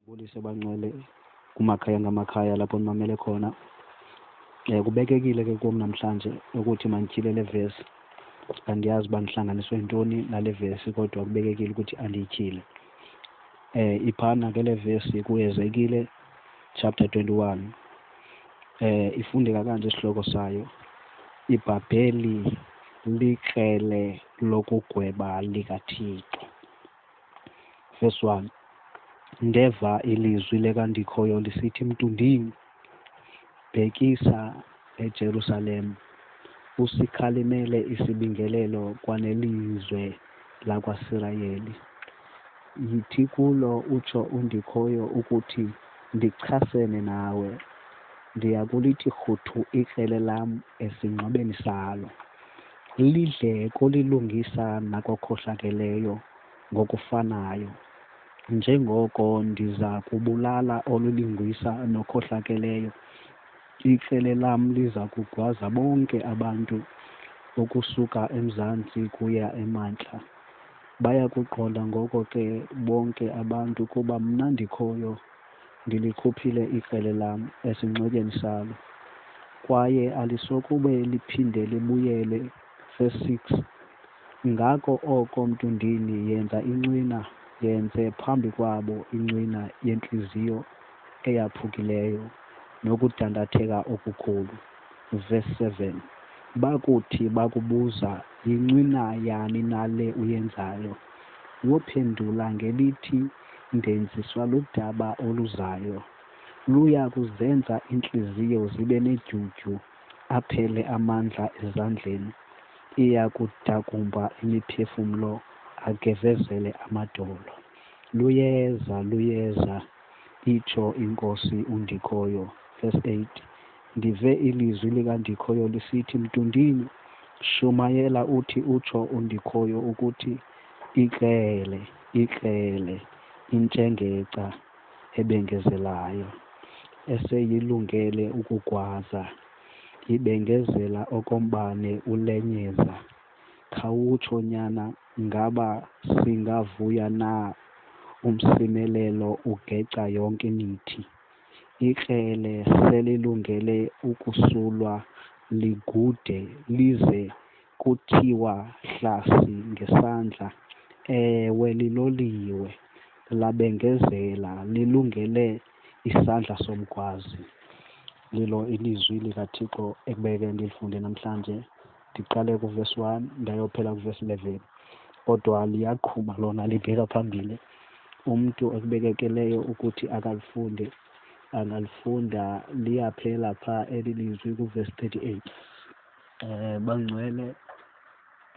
Bulise bangcwele kumakhaya ngamakhaya lapho nimamele khona. Kubekekile ke kum namhlanje ukuthi mandityhile le vesi. Andiyazi uba ndihlanganiswe yintoni nale vesi kodwa kubekekile ukuthi andiyityhile. Iphana ke le vesi kuHezekile chapter 21. Ifundeka kanje isihloko sayo, iBhabheli likrele lokugweba likaThixo. Verse 1, Ndeva ilizwi likaNdikhoyo lisithi, Mntundini, bhekisa eJerusalem, usikhalimele isibingelelo kwanelizwe lakwaSirayeli. Yithi kulo, utsho uNdikhoyo ukuthi, Ndichasene nawe, ndiya kulithi rhuthu ikrele lam esingxobeni salo, lidle kolilungisa nakokhohlakeleyo ngokufanayo, njengoko ndiza kubulala olilungisa nokhohlakeleyo, ikrele lam liza kugwaza bonke abantu ukusuka emzantsi kuya emantla. Baya kuqonda ngoko ke bonke abantu ukuba mna Ndikhoyo ndilikhuphile ikrele lam esingxotyeni salo, kwaye alisokuba liphinde libuyele. Verse 6, Ngako oko, mntundini, yenza incwina, yenze phambi kwabo incwina yentliziyo eyaphukileyo nokudandatheka okukhulu. Verse 7, Bakuthi bakubuza, Yincwina yani na le uyenzayo? Wophendula ngelithi, Ndenziswa ludaba oluzayo. Luya kuzenza iintliziyo zibe nedyudyu, aphele amandla ezandleni. Iya kudakumba imiphefumlo, agevezele amadolo. Luyeza, luyeza, itsho iNkosi uNdikhoyo. Verse 8, Ndive ilizwi likaNdikhoyo lisithi, Mntundini, shumayela uthi, utsho uNdikhoyo ukuthi, Ikrele, ikrele, intshengeca ebengezelayo, eseyilungele ukugwaza, ibengezela okombane ulenyeza. Khawutsho, nyana, ngaba singavuya na umsimelelo ugeca yonke imithi? Ikrele selilungele ukusulwa ligude lize kuthiwa hlasi ngesandla. Ewe, liloliwe, labengezela, lilungele isandla somgwazi. Lilo ilizwi likaThixo ekubeke ndilifunde namhlanje. Ndiqale kuvesi 1 ndayophela kuvesi 11, kodwa liyaqhuba lona libheka phambili. Umntu ekubekekeleyo ukuthi akalifunde angalifunda, liyaphela phaa eli lizwi kuvesi 38. Bangcwele,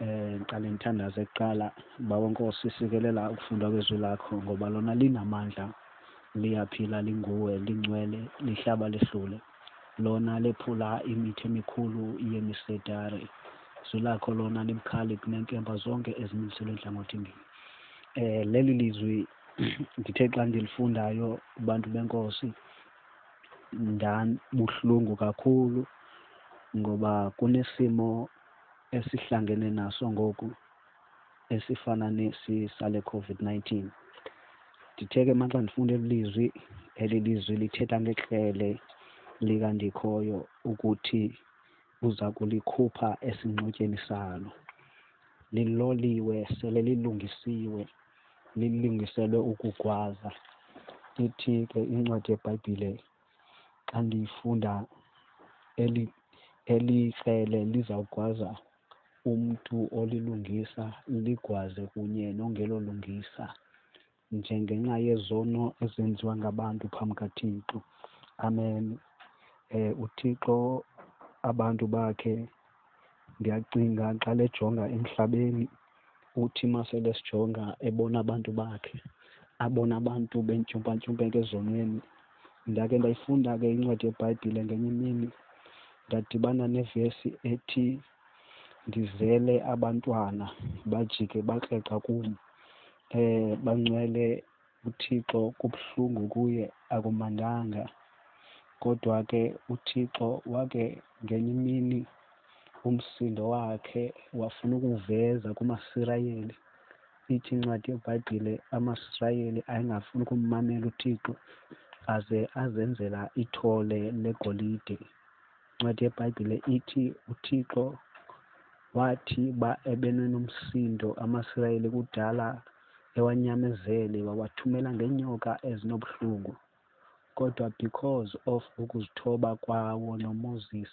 ngiqale ngithandaze kuqala. Baba Nkosi, sikelela ukufunda kwezwi lakho ngoba lona linamandla, liyaphila, linguwe, lingcwele, lihlaba lehlule. Lona lephula imithi emikhulu yemisedari. Izwi lakho lona libukhali kunenkemba zonke ezimiliselwe nhlangothi mbini. Leli lizwi ndithe xa ndilifundayo bantu beNkosi ndabuhlungu kakhulu ngoba kunesimo esihlangene naso ngoku esifana nesi sale COVID-19. Ndithe ke maxa ndifunda eli lizwi, eli lizwi lithetha ngekrele likaNdikhoyo ukuthi uza kulikhupha esingxotyeni salo. Liloliwe, sele lilungisiwe, lilungiselwe ukugwaza. Ithi ke incwadi yeBhayibhile xa ndiyifunda, eli krele lizawugwaza umntu olilungisa, ligwaze kunye nongelolungisa, njengenxa yezono ezenziwa ngabantu phambi kaThixo. Amen. UThixo abantu bakhe, ndiyacinga xa lejonga emhlabeni, uthi masele sijonga ebona abantu bakhe, abona abantu bentyumpantyumpeka ezonweni. Ndake ndayifunda ke incwadi yeBhayibhile ngenye imini, ndadibana nevesi ethi ndizele abantwana bajike bakreqa kum. Bangcwele, uThixo kubuhlungu kuye, akumandanga. Kodwa ke uThixo wake ngenye imini umsindo wakhe wafuna ukuwuveza kumaSirayeli. Ithi incwadi yeBhayibhile amaSirayeli ayengafuni ukummamela uThixo aze azenzela ithole legolide. Incwadi yeBhayibhile ithi uThixo wathi ba ebenomsindo amaSirayeli kudala ewanyamezele, wawathumela ngeenyoka ezinobuhlungu. Kodwa because of ukuzithoba kwawo noMoses,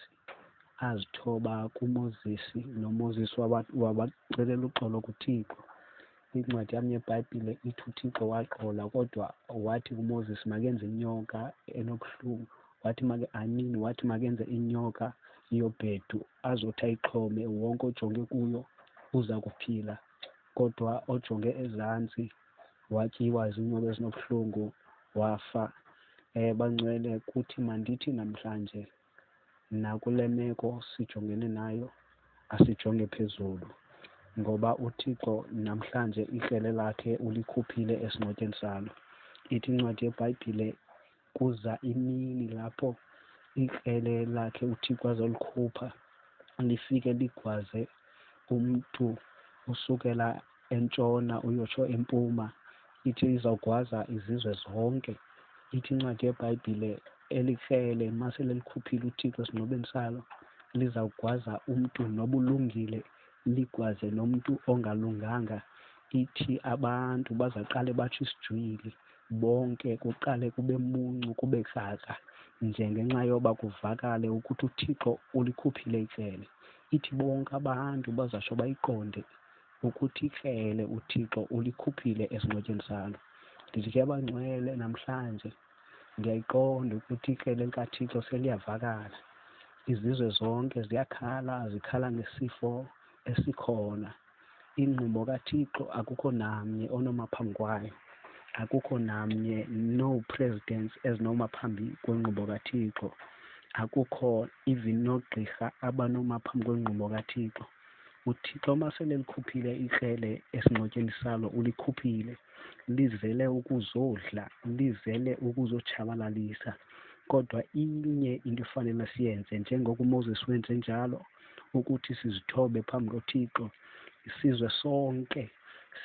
azithoba kuMoses, noMoses wabacelela uxolo kuThixo. Incwadi yam yeBhayibhile ithi uThixo waxola, kodwa wathi kuMoses makenze inyoka enobuhlungu, wathi make, I mean, wathi makenze inyoka yobhedu azothi ayixhome, wonke ojonge kuyo uza kuphila, kodwa ojonge ezantsi watyiwa zinyoka ezinobuhlungu wafa. Bangcwele, kuthi mandithi namhlanje nakule meko sijongene nayo asijonge phezulu, ngoba uThixo namhlanje ikrele lakhe ulikhuphile esingxotyeni salo. Ithi incwadi yeBhayibhile kuza imini lapho ikrele lakhe uThixo azolikhupha lifike ligwaze umntu usukela entshona uyotsho empuma. Ithi izawugwaza izizwe zonke. Ithi incwadi yeBhayibhile eli krele masele likhuphile uThixo esingxobeni salo lizawugwaza umntu noba ulungile, ligwaze nomntu ongalunganga. Ithi abantu bazaqale batsho isijwili bonke, kuqale kube muncu kube krakra nje ngenxa yoba kuvakale ukuthi uThixo ulikhuphile ikrele. Ithi bonke abantu bazatsho bayiqonde ukuthi ikrele uThixo ulikhuphile esingxotyeni salo. Ndithi ke bangcwele, namhlanje ndiyayiqonda ukuthi ikrele likaThixo seliyavakala. Izizwe zonke ziyakhala, zikhala ngesifo esikhona. Ingqumbo kaThixo akukho namnye onoma phambi kwayo, akukho namnye, no presidents ezinoma phambi kwengqumbo kaThixo, akukho even noogqirha abanoma phambi kwengqumbo kaThixo. UThixo masele likhuphile ikrele esingxotyeni salo, ulikhuphile, lizele ukuzodla, lizele ukuzotshabalalisa. Kodwa inye into efanele siyenze njengoko uMoses wenze njalo, ukuthi sizithobe phambi koThixo, isizwe sonke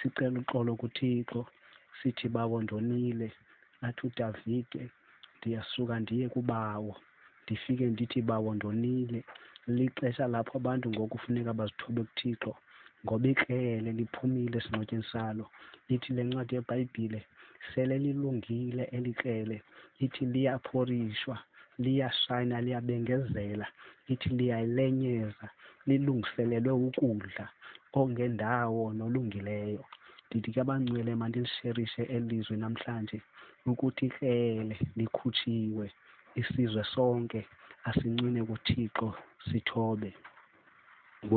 sicela uxolo kuThixo, sithi bawo ndonile. Athi uDavide ndiyasuka ndiye kubawo, ndifike ndithi bawo ndonile. Lixesha lapho abantu ngoku funeka bazithobe kuThixo, ngoba ikrele liphumile esingxotyeni salo. Ithi le ncwadi yeBhayibhile sele lilungile eli krele, ithi liyaphorishwa, liyashayina, liyabengezela, ithi liyalenyeza, lilungiselelwe ukudla ongendawo nolungileyo. Ndithi ke abangcwele mandilisherishe eli lizwi namhlanje ukuthi ikrele likhutshiwe, isizwe sonke asincwine kuThixo sithobe.